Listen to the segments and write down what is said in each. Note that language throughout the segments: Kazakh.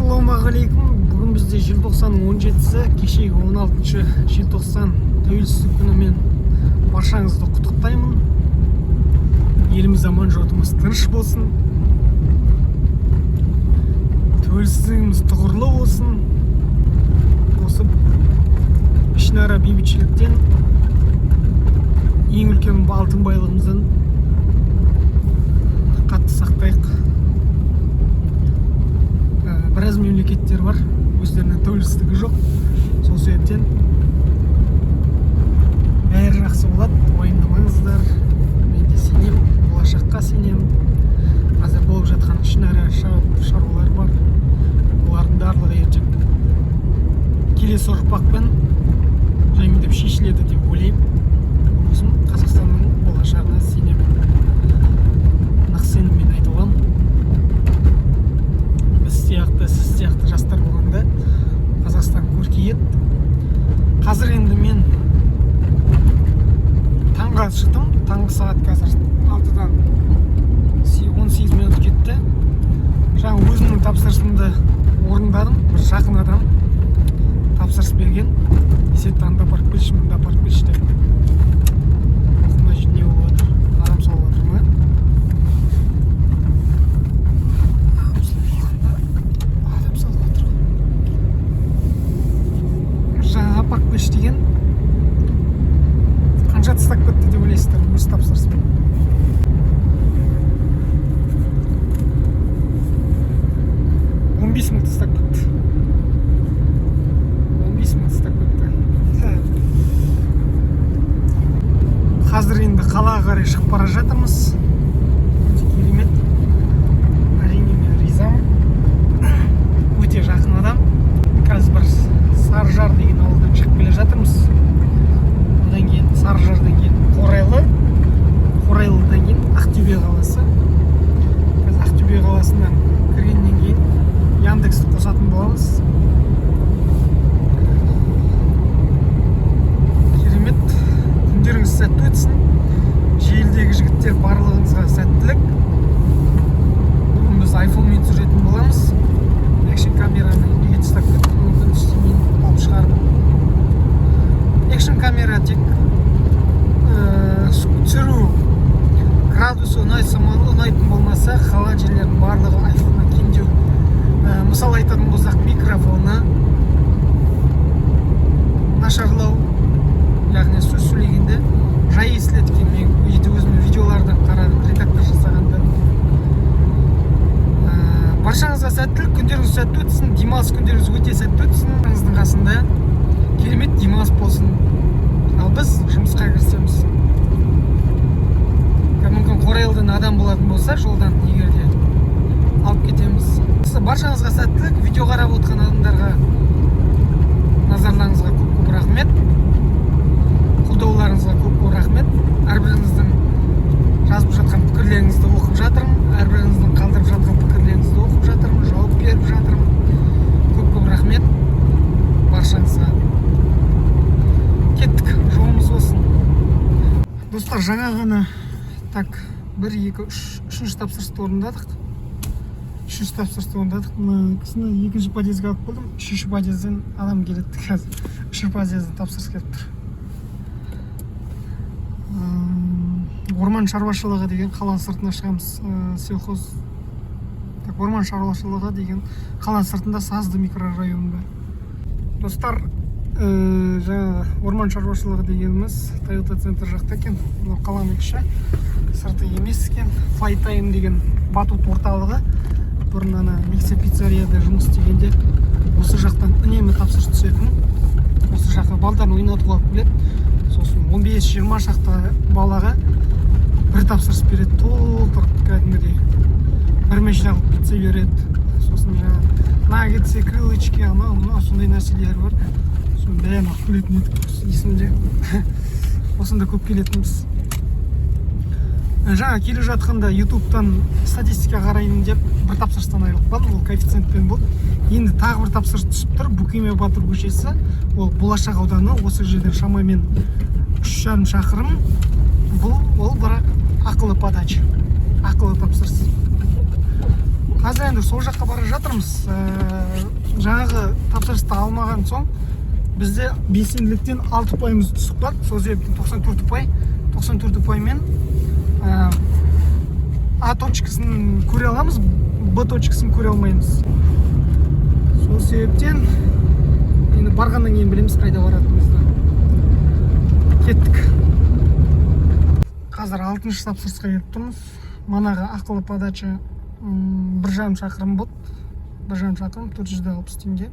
Ассалаумағалейкум! Бүгін бізде желтоқсанның 17-сі, кешегі 16 желтоқсан Тәуелсіздік күнімен баршаңызды құттықтаймын. Еліміз аман, жұртымыз тыныш болсын, тәуелсіздігіміз тұғырлы болсын. Осы ішінара бейбітшіліктен, ең үлкен алтын байлығымыздан қатты сақтайық. Біраз мемлекеттер бар, өздерінің тәуелсіздігі жоқ. Сол себептен бәрі жақсы болады, уайымдамаңыздар. Мен де сенемін, болашаққа сенемін. Қазір болып жатқан ішінара шаруалар бар, олардың барлығы ертең келесі ұрпақпен жаймендеп шешіледі деп ойлаймын. Өзім Қазақстанның болашағына сенемін, нық сеніммен айта аламын. Біз сияқты, сіз сияқты жастар болғанда, Қазақстан көркейеді. Қазір енді мен таңға шықтым. Таңғы сағат қазір 6-дан 18 минут кетті. Жаңа өзімнің тапсырысымды орындадым. Бір жақын адам тапсырыс берген: «Есетті анда апарып келші, мында апарып келші», — деп. Мына жерде не болып жатыр? Адам салып жатыр ма? Адам салып болғанда, адам салып жатыр ғой. Жаңа апарып келші деген қанша тастап кетті деп ойлайсыздар өз тапсырысымен? 15 мың тастап кетті, 15 мың тастап кетті. Қазір енді қалаға қарай шығып бара жатырмыз. Өте керемет, әрине, мен ризамын. Өте жақын адам. Қазір бір Сарыжар деген ауылдан шығып келе жатырмыз. Одан кейін, Сарыжардан кейін Қорайлы, Қорайлыдан кейін Ақтөбе қаласы. Қазір Ақтөбе қаласынан кіргеннен кейін Яндексті қосатын боламыз. Керемет, күндеріңіз сәтті өтсін! Желідегі жігіттер, барлығыңызға сәттілік! Бүгін біз айфонмен түсіретін боламыз. Экшн камераны үйге тастап кеттім, мүмкін істемейін, алып шығармын. Экшн камера тек түсіру градусы ұнайса, ұнайтын болмаса, қалған жерлердің барлығы айфоннан кемдеу. Мысал айтатын болсақ, микрофоны нашарлау, яғни сөз сөйлегенде жай естіледі екен. Мен үйде өзім видеолардан қарадым, редактор жасағанда. Баршаңызға сәттілік, күндеріңіз сәтті өтсін, демалыс күндеріңіз өте сәтті өтсін. Барыңыздың қасында керемет демалыс болсын, ал біз жұмысқа кірісеміз. Мүмкін, Қорайлыдан адам болатын болса, жолдан егер де алып кетеміз. Баршаңызға сәттілік! Видео қарап отқан адамдарға назарларыңызға көп көп рахмет, қолдауларыңызға көп көп рахмет. Әрбіріңіздің жазып жатқан пікірлеріңізді оқып жатырмын, әрбіріңіздің қалдырып жатқан пікірлеріңізді оқып жатырмын, жауап беріп жатырмын. Көп көп рахмет баршаңызға! Кеттік, жолымыз болсын, достар! Жаңа ғана, так, бір, екі, үш, үшінші тапсырысты орындадық. Үшінші тапсырысты орындадық. Мына кісіні екінші подъездге алып келдім. Үшінші подъезден адам келеді қазір. Үшінші подъезден тапсырыс келіп тұр. Орман шаруашылығы деген қала сыртына шығамыз. Сельхоз, так, орман шаруашылығы деген қала сыртында, Сазды микрорайонында, достар. Жаңағы орман шаруашылығы дегеніміз Тойота Центр жақта екен. Мынау қаланың іші, сырты емес екен. Флайтайм деген батут орталығы. Бұрын ана Миксе пиццерияда жұмыс істегенде осы жақтан үнемі тапсырыс түсетін. Осы жаққа балдарын ойнатуға алып келеді. Сосын 15-20 шақты балаға бір тапсырыс береді, толтырып, кәдімгідей бір машина қылып пицца береді. Сосын жаңағы наггетсы, крылышки, анау мынау сондай нәрселер бар. Соның бәрін алып келетін едік, есімде, осында көп келетінбіз. Жаңа келе жатқанда Ютубтан статистика қарайын деп бір тапсырыстан айырылып қалдым, ол коэффициентпен болды. Енді тағы бір тапсырыс түсіп тұр. Бөкеме батыр көшесі, ол Болашақ ауданы. Осы жерден шамамен 3,5 шақырым. Бұл ол бірақ ақылы подача, ақылы тапсырыс. Қазір енді сол жаққа бара жатырмыз. Жаңағы тапсырысты алмаған соң бізде белсенділіктен 6 ұпайымыз түсіп қалды. Сол себептен 94 ұпай, 94 ұпаймен А точкасын көре аламыз, Б точкасын көре алмаймыз. Сол себептен енді барғаннан кейін білеміз қайда баратынымызды. Кеттік. Қазір алтыншы тапсырысқа келіп тұрмыз. Манағы ақылы подача 1,5 шақырым болды. 1,5 шақырым, 460 теңге,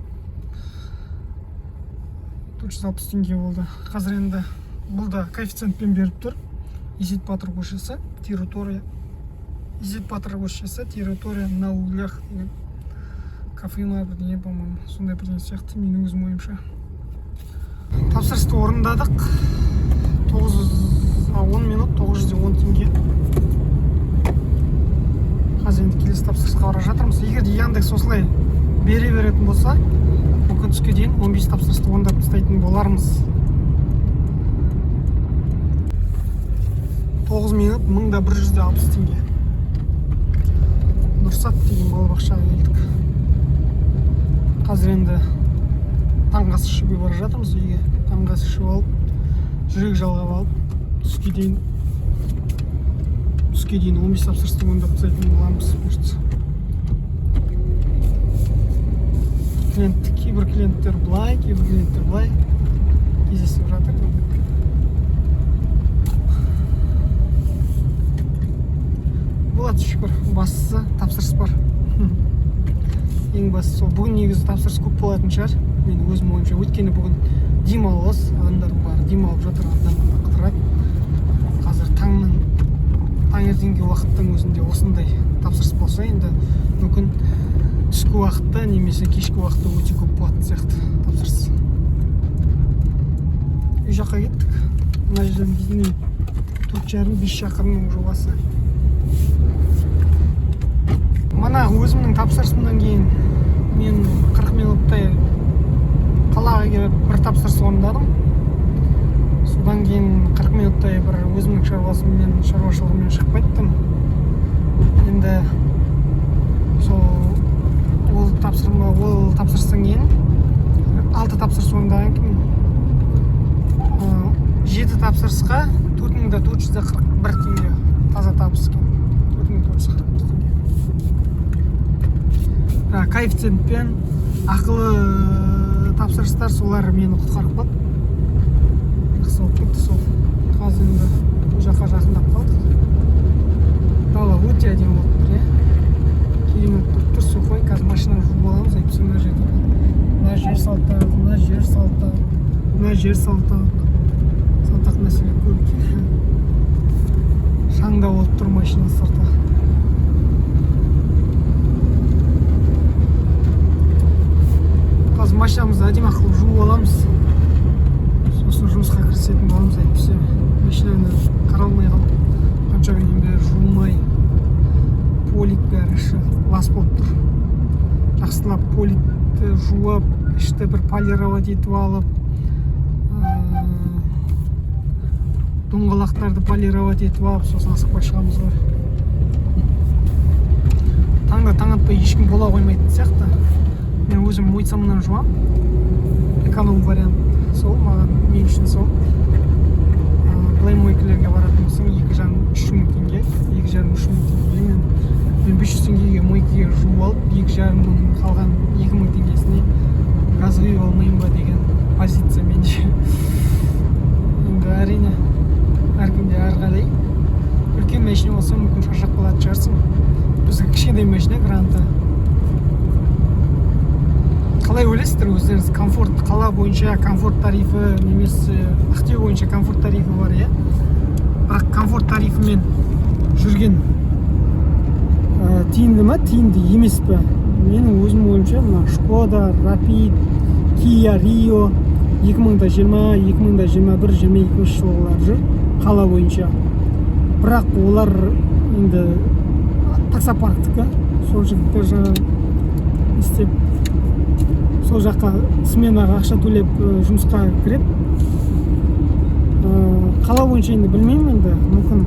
460 теңге болды. Қазір енді бұл да коэффициентпен беріп тұр. Есет батыр көшесі, территория, Есет батыр көшесі, территория на углях деген кафе ма, бірдеңе, по моему, сондай бірдеңе сияқты менің өзім ойымша. Тапсырысты орындадық. 9, 10 минут, 910 теңге. Қазір енді келесі тапсырысқа бара жатырмыз. Егер де Яндекс осылай бере беретін болса, мүмкін, түске дейін 15 тапсырысты орындап тастайтын болармыз. 9 минут, 1160 теңге. Нұрсат деген балабақшаға келдік. Қазір енді таңғы ас ішуге бара жатырмыз үйге. Таңғы ас ішіп алып, жүрек жалғап алып, түске дейін 15 тапсырысты орындап тастайтын боламыз, бұйыртса. Клиент, кейбір клиенттер былай, кейбір клиенттер былай кездесіп жатыр. Болады, шүкір. Бастысы, тапсырыс бар, ең бастысы сол. Бүгін негізі тапсырыс көп болатын шығар мен өзім ойымша, өйткені бүгін демалыс, адамдардың бәрі демалып жатыр, адамдар қыдырады. Қазір таңның, таңертеңгі уақыттың өзінде осындай тапсырыс болса, енді мүмкін, түскі уақытта немесе кешкі уақытта өте көп болатын сияқты тапсырыс. Үй жаққа кеттік. Мына жерден біздің үй 4,5-5 шақырымның жобасы. Мана өзімнің тапсырысымнан кейін мен 40 минуттай қалаға келіп, бір тапсырыс орындадым. Содан кейін 40 минуттай бір өзімнің шаруашылығыммен шығып кеттім. Енді сол ол тапсырма, ол тапсырыстан кейін алты тапсырыс орындаған кейін, жеті тапсырысқа 4441 теңге таза табыс екен. 4441 теңге. Коэффициентпен ақылы тапсырыстар, солар мені құтқарып қалды, жақсы болып кетті сол. Қазір енді бұл жаққа жақындап қалдық. Дала өте әдемі болып тұр, иә, керемет болып тұр, сухой. Қазір машинаны жуып аламыз, әйтпесе мына жерде, мына жер салтақ, мына жер салтақ, мына жер салтақ, салтақ мәселе көп екен. Шаңда болып тұр машина сырты. Қазір машинамызды әдемі қылып жуып аламыз, сосын жұмысқа кірісетін боламыз. Әйтпесе машинаны қаралмай қалып, қанша күннен бері жуылмай, полик бәрі, іші лас болып тұр. Жақсылап поликті жуып, ішті бір полировать етіп алып, доңғалақтарды полировать етіп алып, сосын асықпай шығамыз ғой. Таңда таң атпай ешкім бола қоймайтын сияқты. Мен өзім мойцамнан жуамын, эконом вариант сол маған, мен үшін сол. Былай мойкалерге баратын болсаң, 2,5-3 мың теңге, 2,5-3 мың теңге. Мен 500 теңгеге мойкаға жуып алып, 2,5 мың, қалған 2000 теңгесіне газ құйып алмайын ба деген позиция менде. Енді, әрине, әркімде әрқалай. Үлкен машина болса, мүмкін, шаршап қалатын шығарсың. Біздікі кішкентай машина, Гранта. Қалай ойлайсыздар өздеріңіз, комфорт, қала бойынша комфорт тарифі немесе Ақтөбе бойынша комфорт тарифі бар, иә? Бірақ комфорт тарифімен жүрген тиімді ма, тиімді емес пе? Менің өзім ойымша, мына Шкода Рапид, Киа Рио 2020, 2021, 22 жылғылар жүр қала бойынша. Бірақ олар енді таксопарктікі. Сол жігіттер жаңағы істеп, сол жаққа сменаға ақша төлеп, жұмысқа кіреді. Қала бойынша енді білмеймін, енді мүмкін,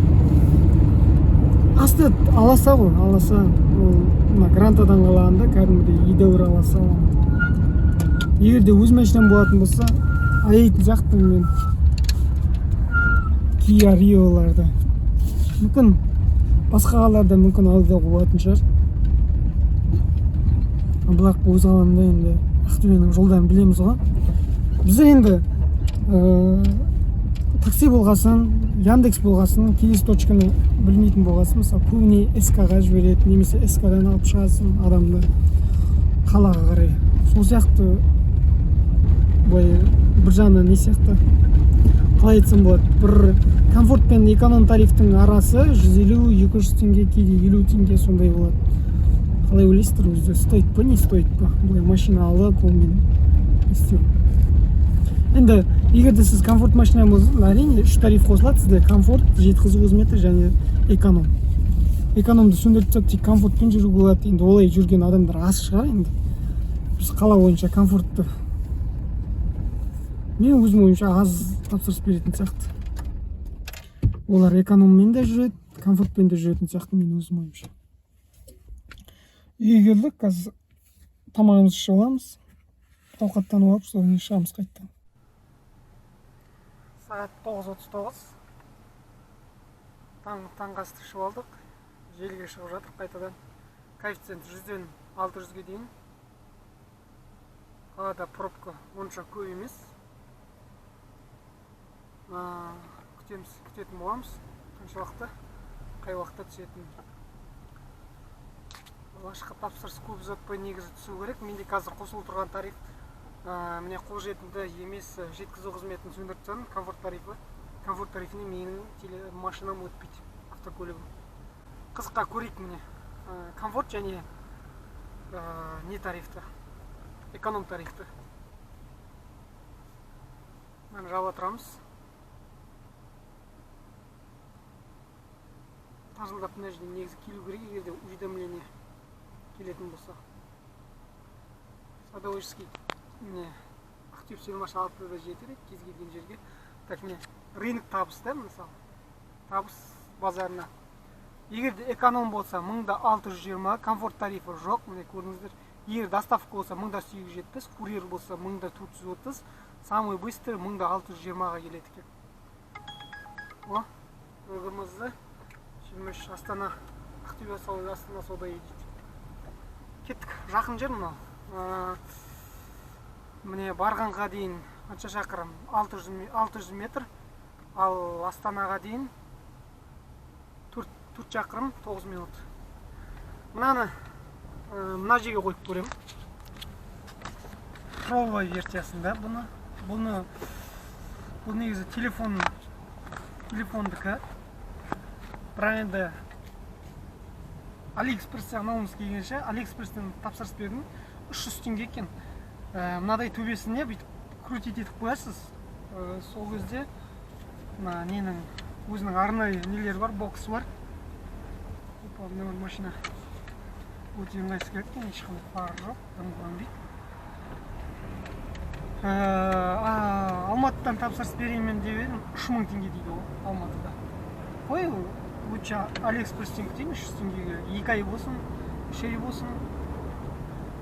астында Просто аласа ғой, аласа. Ол мына Грантадан қалғанда кәдімгідей едәуір аласа ол. Егер де өз машинам болатын болса, аяйтын сияқтымын мен Kia Rio-ларды. Мүмкін басқа қалаларда мүмкін алуға болатын шығар. Бірақ өз қаламда енді Ақтөбенің жолдарын білеміз ғой. Біздер енді такси болғасын, Яндекс болғасын, келесі точканы білмейтін болғасын, мысалы, көбіне СК-ға жібереді немесе СК-дан алып шығасың адамды қалаға қарай. Сол сияқты былай бір жағынан не сияқты, қалай айтсам болады, бір комфорт пен эконом тарифтің арасы 150-200 теңге, кейде 50 теңге сондай болады. Қалай ойлайсыздар, өзі стоит па, не стоит па былай машина алып, онымен не істеу? Енді егер де сіз комфорт машина болса, әрине, үш тариф қосылады сізде: комфорт, жеткізу қызметі және эконом. Экономды сөндіріп тастап, тек комфортпен жүруге болады. Енді олай жүрген адамдар аз шығар. Енді біз қала бойынша комфортты, мен өзім ойымша, аз тапсырыс беретін сияқты. Олар экономмен де жүреді, комфортпен де жүретін сияқты, мен өзім ойымша. Үйге келдік, қазір тамағымызды ішіп аламыз, ауқаттанып алып, содан кейін шығамыз қайтадан. Сағат 9:39. Таңғы асты ішіп алдық, желіге шығып жатырық қайтадан. Коэффициент 100-ден 600-ге дейін. Қалада пробка онша көп емес. Күтеміз, күтетін боламыз қаншалықты, қай уақытта түсетінін. Алғашқы тапсырыс көп ұзатпай негізі түсу керек. Менде қазір қосылып тұрған тариф, міне, қолжетімді емес жеткізу қызметін сөндіріп тастадым. Комфорт тарифі, комфорт тарифіне менің машинам өтпейді, автокөлігім. Қызыққа көрейік, міне, комфорт және не тарифті, эконом тарифті. Міне, жаба тұрамыз. Тажылдап мына жерде негізі келу керек, егер де уведомление келетін болса. Садоводческий, міне, Ақтөбе 6-да жетер еді кез келген жерге. Так, міне, рынок Табыс да, мысалы, Табыс базарына. Егер де эконом болса, 1620, комфорт тарифі жоқ, міне, көрдіңіздер. Егер доставка болса, 1870, курьер болса, 1430, самый быстрый 1620-ға келеді екен. О, ГМЗ 23, Астана, Ақтөбе сауда, Астана сауда үйі дейді. Кеттік, жақын жер мынау. Міне, барғанға дейін қанша шақырым? 600 метр. Ал Астанаға дейін 4 шақырым 9 минут. Мынаны мына жерге қойып көремін. Проба версиясында бұны. Бұл негізі телефондікі. Бірақ енді Алиэкспресстен анауымыз келгенше, Алиэкспресстен тапсырыс бердім. 300 теңге екен. Мынадай төбесіне бүйтіп крутить етіп қоясыз. Сол кезде мына ненің өзінің арнайы нелері бар, боксы бар. Опа, мына бір машина өте ыңғайсыз келеді екен, ешқандай фары жоқ, дым көрінбейді. Алматыдан тапсырыс берейін деп едім, 3000 теңге дейді ғой Алматыда. Қой, лучше Алиэкспресстен күтейін, 300 теңгеге 2 ай болсын, 3 ай болсын,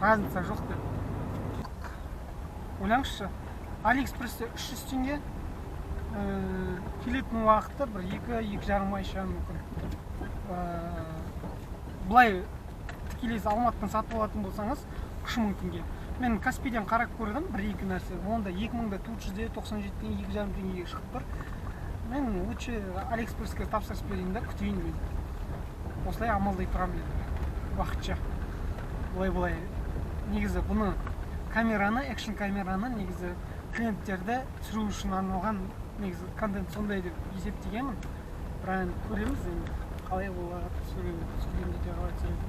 разница жоқ деп. Ойлаңызшы, Алиэкспрессте 300 теңге, келетін уақыты бір екі, екі жарым ай шығар мүмкін. Былай тікелей Алматыдан сатып алатын болсаңыз, 3000 теңге. Мен Каспийден қарап көрдім бір екі нәрсе, онда екі мың да төрт жүз де тоқсан жеті теңге, екі жарым теңгеге шығып тұр. Мен лучше Алиэкспресске тапсырыс берейін да күтейін мен. Осылай амалдай тұрамын енді уақытша. Былай-былай негізі бұны камераны, экшн камераны негізі клиенттерді түсіру үшін арналған негізі контент сондай деп есептегенмін. Бірақ енді көреміз енді қалай болады, түсіргенде де қалай түсіреді.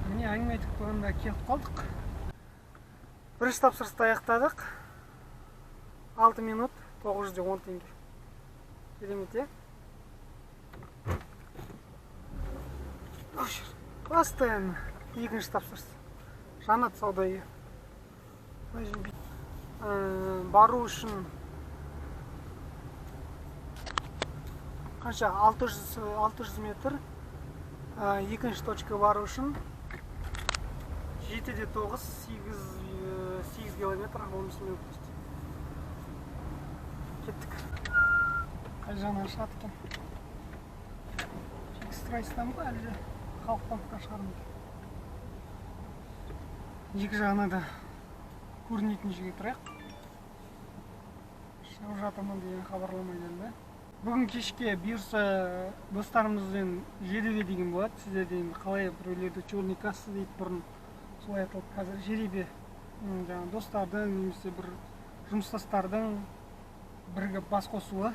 Міне, әңгіме айтып тұрғанда келіп қалдық. Бірінші тапсырысты аяқтадық. 6 минут 910 теңге. Керемет, иә? Постоянно екінші тапсырыс. Жанат сауда үйі. Бару үшін Қанша? 600 метр. Екінші точка бару үшін 7,9, 8 километр, 15 минут. Кеттік. Қай жағынан шығады екен? Фикс прайстан ба, әлде Халық банктан шығар ма екен? Екі жағына да көрінетін жерге тұрайық. Шығып жатырмын деген хабарлама келді. Бүгін кешке бұйырса достарымызбен жеребе деген болады. Сіздерде енді қалай, біреулерді черный касса дейді, бұрын солай аталып, қазір жеребе. Жаңағы достардың немесе бір жұмыстастардың бірігіп бас қосуы,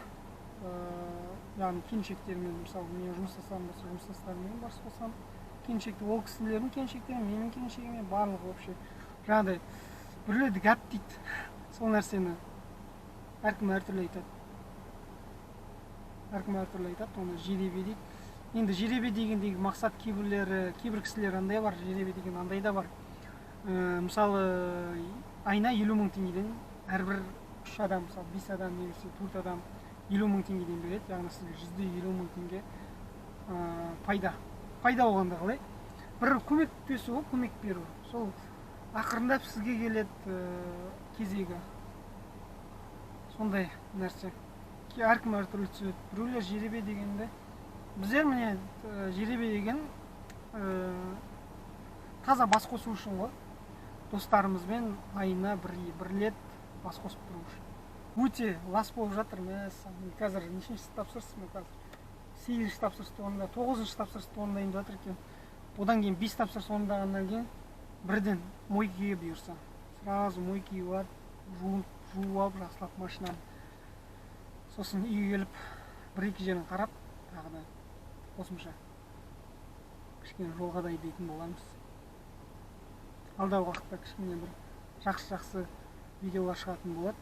яғни келіншектермен, мысалы менің жұмыстастарым болса, жұмыстастарыммен бас қосамын, келіншекті ол кісілердің келіншектері, менің келіншегіме, барлығы вообще жаңағыдай біреулерді гәп дейді. Сол нәрсені әркім әртүрлі айтады. Әркім әртүрлі айтады, оны жеребе дейді. Енді жеребе дегендегі мақсат кейбіреулері, кейбір кісілер андай бар, жеребе деген андай да бар. Мысалы, айына 50 000 теңгеден әрбір үш адам, мысалы бес адам немесе төрт адам 50 000 теңгеден береді, яғни сізге 150 000 теңге пайда. Пайда болғанда қалай? Бір көмектесу ғой, көмек беру. Сол ақырындап сізге келеді кезегі. Сондай нәрсе. Әркім әртүрлі түсінеді. Біреулер жеребе дегенде, біздер міне жеребе деген таза бас қосу үшін ғой. Достарымызбен айына бір рет бас қосып тұру үшін. Өте лас болып жатыр. Мәссаған, мен қазір нешінші тапсырыс? Мен қазір 8-ші тапсырысты орында, 9-шы тапсырысты орындайын деп жатыр екен. Одан кейін 5 тапсырыс орындағаннан кейін бірден мойкаға бұйырса. Сразу мойкаға барып, жуып алып жақсылап машинаны. Сосын үйге келіп бір-екі жерін қарап, тағы да қосымша кішкене жолға да айдайтын боламыз. Алдағы уақытта кішкене бір жақсы-жақсы видеолар шығатын болады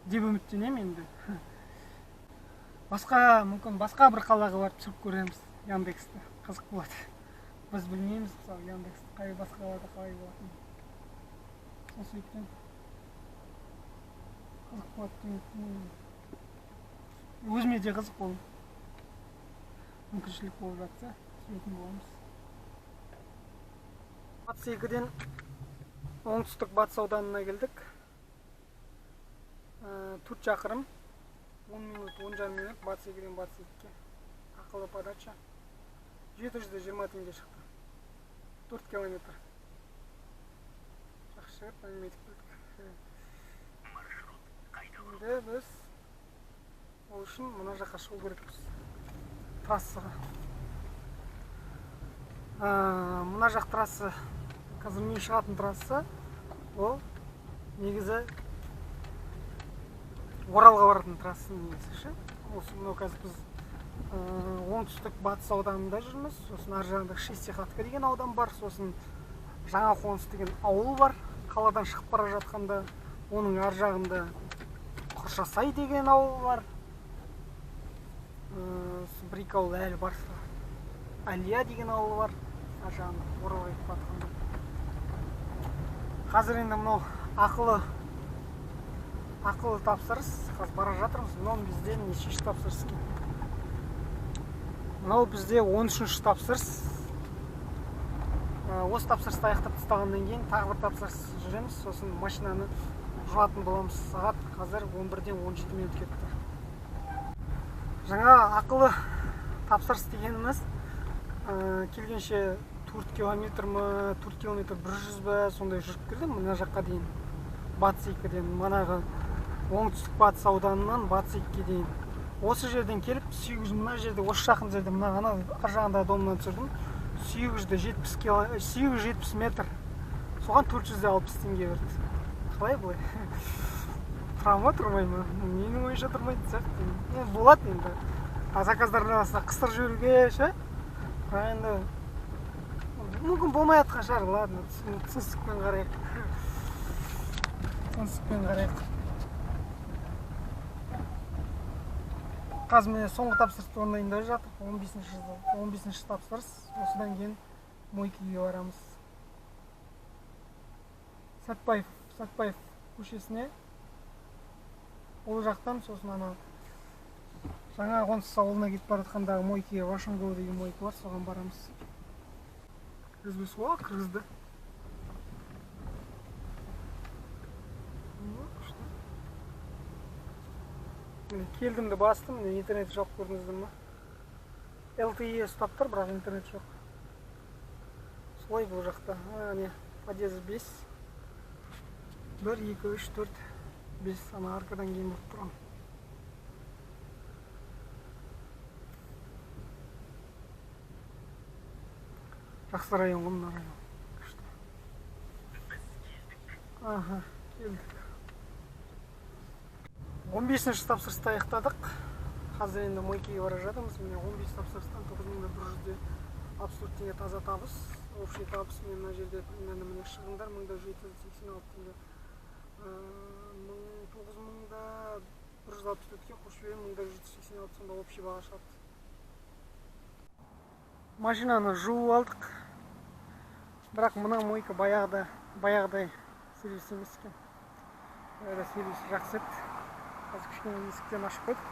деп үміттенемін енді. Басқа, мүмкін басқа бір қалаға барып түсіріп көреміз Яндексті. Қызық болады. Біз білмейміз, мысалы, Яндексті қай басқа қалада қалай болатынын. Сол себептен қызық болады деп үміттенемін. Өзіме де қызық ол. Мүмкіншілік болып жатса, түсіретін боламыз. Батыс екіден оңтүстік батыс ауданына келдік. 4 шақырым, 10 минут, 10,5 минут, батыс екіден батыс екіге. Ақылы подача. 720 теңге шықты. 4 километр. Жақсы жігіт, әңгіме етіп келдік. Енді біз ол үшін мына жаққа шығу керекпіз. Трассаға. Мына жақ трасса, қазір мен шығатын трасса, ол негізі Оралға баратын трасса негізі ше. Осы мынау қазір біз оңтүстік батыс ауданында жүрміз. Сосын ар жағында Шестихатка деген аудан бар, сосын Жаңа қоныс деген ауыл бар. Қаладан шығып бара жатқанда оның ар жағында Құршасай деген ауыл бар. Бір екі ауыл әлі бар. Әлия деген ауыл бар. Ар жағында Оралға кетіп жатқанда. Қазір енді мынау ақылы тапсырыс. Қазір бара жатырмыз. Мынау бізде нешінші тапсырыс екен? Мынау бізде 13-ші тапсырыс. Осы тапсырысты аяқтап тастағаннан кейін тағы бір тапсырыс жүреміз. Сосын машинаны жуатын боламыз. Сағат қазір 11-ден 17 минут кетті. Жаңа ақылы тапсырыс дегеніміз, келгенше 4 километр ма, 4 километр 100 ба, сондай жүріп келдім мына жаққа дейін. Батыс екіден, манағы оңтүстік батыс ауданынан батыс екіге дейін. Осы жерден келіп, 800 мына жерде, осы жақын жерде, мына ана ар жағындағы домнан түсірдім. 870 метр. Соған 460 теңге берді. Қалай былай? Тұра ма, тұрмай ма? Менің ойымша тұрмайтын сияқты. Енді болады енді. А заказдардың арасында қыстырып жіберуге ше? Бірақ енді мүмкін болмай жатқан шығар. Ладно, түсіністікпен қарайық. Түсіністікпен қарайық. Қазір міне соңғы тапсырысты орындайын деп жатыр. 15-ші тапсырыс. Осыдан кейін мойкаға барамыз. Сәтбаев көшесіне. Ол жақтан сосын ана Жаңа қоныс ауылына кетіп бара жатқандағы мойке, Вашингтон деген мойка бар, соған барамыз. Кіргізбес, о, кіргізді. Міне, келдімді бастым, міне интернет жоқ, көрдіңіздер ма? LTE ұстап тұр, бірақ интернет жоқ. Солай бұл жақта. Не, подъезд 5. 1, 2, 3, 4, 5. Ана аркадан кейін болып тұрған. Жақсы район ғой мына район. Күшті. Аха, келдік. 15-ші тапсырысты аяқтадық. Қазір енді мойкеге бара жатырмыз. Міне 15 тапсырыстан 9164 теңге таза табыс. Общий табыс мен мына жерде примерно міне шығындар 1786 теңге. 9164-ке қосып жіберем, 1186, сонда общий баға шығады. Машинаны жуып алдық. Бірақ мына мойка баяғыдай сервис емес екен. Баяғыда сервис жақсы еді. Қазір кішкене есіктен ашып қойдық.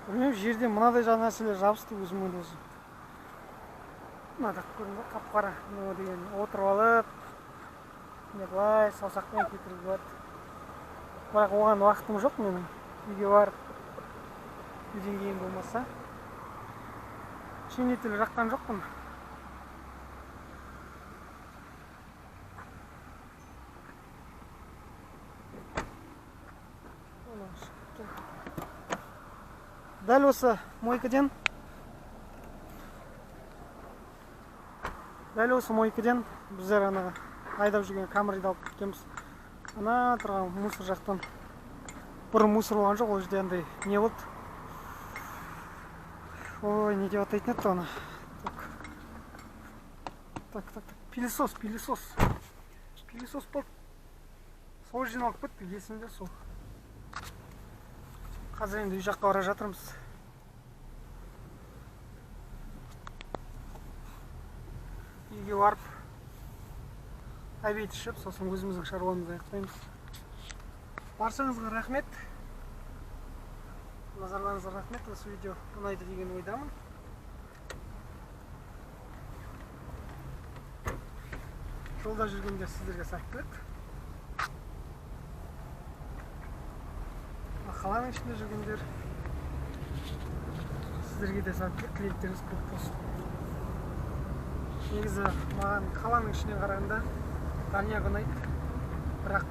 Білмеймін, жерде мынадай жаңа нәрселер жабысты өзімен өзі. Мынада көрінді қап-қара. Мынау деген отырып алып, не былай саусақпен кетіруге болады. Бірақ оған уақытым жоқ менің. Үйге барып, үйден кейін болмаса. Шинетіл жаққан жоқпын. Дәл осы мойкадан, біздер ана айдап жүрген Камриді алып кеткенбіз. Ана тұрған мусор жақтан. Бұрын мусор болған жоқ, ол жерде андай не болды. Ой, не деп атайтын еді оны. Так. Пылесос. Пылесос болды. Сол жерден алып кеттік, есімде сол. Қазір енді үй жаққа бара жатырмыз. Үйге барып обед ішіп, сосын өзіміздің шаруамызды аяқтаймыз. Баршаңызға рахмет. Назарларыңызға рахмет. Осы видео ұнайды деген ойдамын. Жолда жүргенде сіздерге сәттілік. Қаланың ішінде жүргендер сіздерге де сәттілік, тілектеріңіз көп болсын. Негізі маған қаланың ішіне қарағанда дальняк ұнайды. Бірақ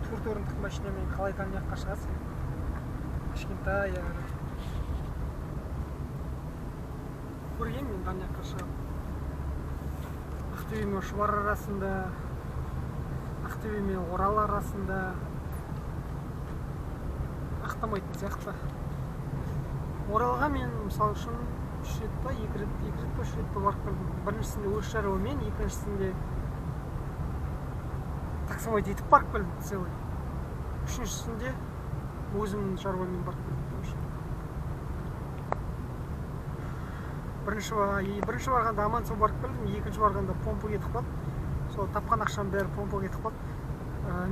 4 орындық машинамен қалай дальнякқа шығасың? Кішкентай әрі. Көрген мен дальнякқа шығамын. Ақтөбе мен Шұбар арасында, Ақтөбе мен Орал арасында ақтамайтын сияқты. Оралға мен мысалы үшін 3 рет па, 2 рет, 2 рет па, 3 рет па барып келдім. Біріншісінде өз шаруамен, екіншісінде таксовать етіп барып келдім целый. Үшіншісінде өзімнің шаруамен барып келдім. Бірінші барғанда аман сау барып келдім, екінші барғанда помпа кетіп қалды. Сол тапқан ақшам бәрі помпа кетіп қалды.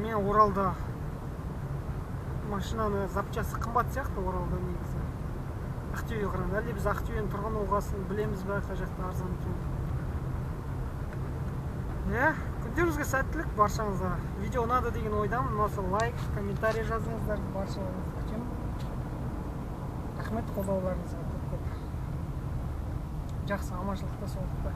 Мен Оралда машинаны запчасы қымбат сияқты Оралда негізі. Ақтөбеге қарағанда. Әлде біз Ақтөбенің тұрғын болғасын білеміз бе, қай жақта арзан екенін. Иә, күндеріңізге сәттілік баршаңызға. Видео ұнады деген ойдамын. Ұнаса лайк, комментарий жазыңыздар. Баршаларыңызды күтемін. Рахмет қолдауларыңызға көп-көп. Жақсы, аманшылықта, саулықта.